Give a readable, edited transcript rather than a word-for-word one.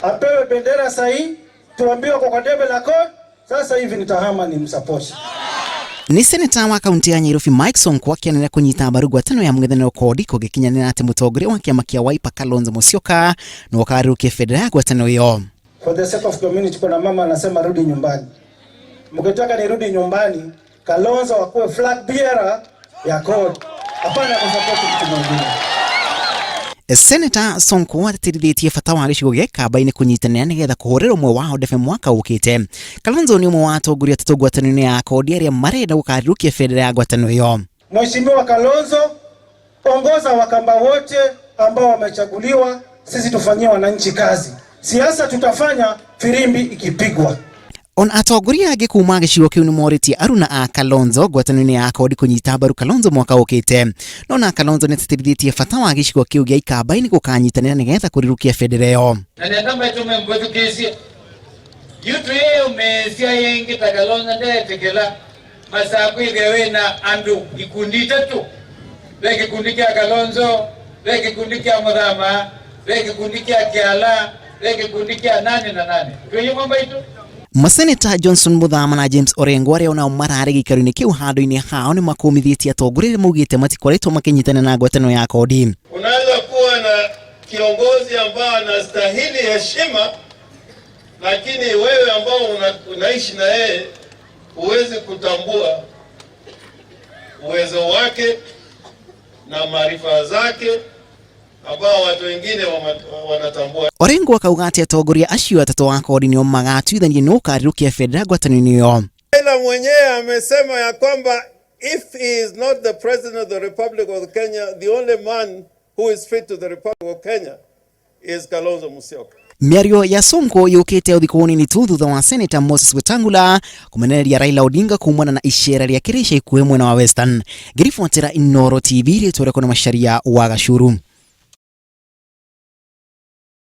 Apewe bendera sahi, tuambiwe kwa debe la CORD, sasa hivi nitahama ni msupport. Nĩ seneta wa kaunti ya Nyairobi Mike Sonko akĩanĩrĩra kũnyita mbaru ngwatanĩro ya mũng'ethanĩro CORD kũngĩkinyanĩra atĩ mũtongoria wa kĩama kĩa Wiper Kalonzo Musyoka nĩwe ũkarũkia bendera ya ngwatanĩro ĩyo. For the sake of community, kuna mama anasema rudi nyumbani. Mkitaka nirudi nyumbani, Kalonzo akuwe flag bearer ya CORD. Hapana kusupport mtu mwingine. Seneta Sonko atĩtĩrithĩtie bata wa gĩcigo gĩa Ikamba-inĩ kũnyitanĩra nĩgetha kũhũrĩra ũmwe wao ndebe mwaka ũkĩte. Kalonzo nĩ ũmwe wa atongoria atatũ ngwatanĩro-inĩ ya CORD arĩa marenda gũkarirũkia bendera ya ngwatanĩro ĩyo. Mheshimiwa Kalonzo, ongoza Wakamba wote ambao wamechaguliwa, sisi tufanyie wananchi kazi. Siasa tutafanya firimbi ikipigwa. Ona atongoria angĩ kuma gĩcigo kĩu nĩmorĩtie aruna a Kalonzo ngwatanĩro-inĩ ya CORD kũnyita mbaru Kalonzo mwaka ũkĩte. No na Kalonzo nĩatĩtĩrithĩtie bata wa gĩcigo kĩu gĩa Ikamba-inĩ gũkanyitanĩra nĩgetha kũrirũkia bendera ĩyo. Na nenda maitume mbwethukiisye yutu umesia yengi ta Kalonzo ndeetikila masaa kwithia wina andu ikundi itatu, ve kikundi kia Kalonzo, ve kikundi kia Muthama, ve kikundi kia Kiala, ve kikundi kia nani na nani twiyumwa mbaitu. Maseneta Johnson Muthama na James Orengo arĩa onao mararĩ gĩikaro-inĩ kĩu handũ-inĩ hao nĩmakũmithĩtie atongoria arĩa maugĩte matikoretwo makĩnyitanĩra na ngwatanĩro ya CORD. Unaweza kuwa na kiongozi ambao anastahili heshima, lakini wewe ambao unaishi na yeye huwezi kutambua uwezo wake na maarifa zake ambao watu wengine wanatambua. Orengo akauga atĩ atongoria acio atatũ a CORD nĩo magatuithania nũ ũkarirũkia bendera ngwatanĩro-inĩ ĩyo. Raila mwenyewe amesema ya kwamba if he is not the president of the Republic of Kenya, the only man who is fit to the Republic of Kenya is Kalonzo Musyoka. Mĩario ya Sonko yũkĩte o thikũ nini tu thutha wa Senator Moses Wetangula kũmenereria Raila Odinga kumana na icera rĩake rĩa ica ikuhĩ mwena wa Western. Ngĩribotera Inooro TV, rĩtwa rĩakwa nĩ Macharia wa Gacuru.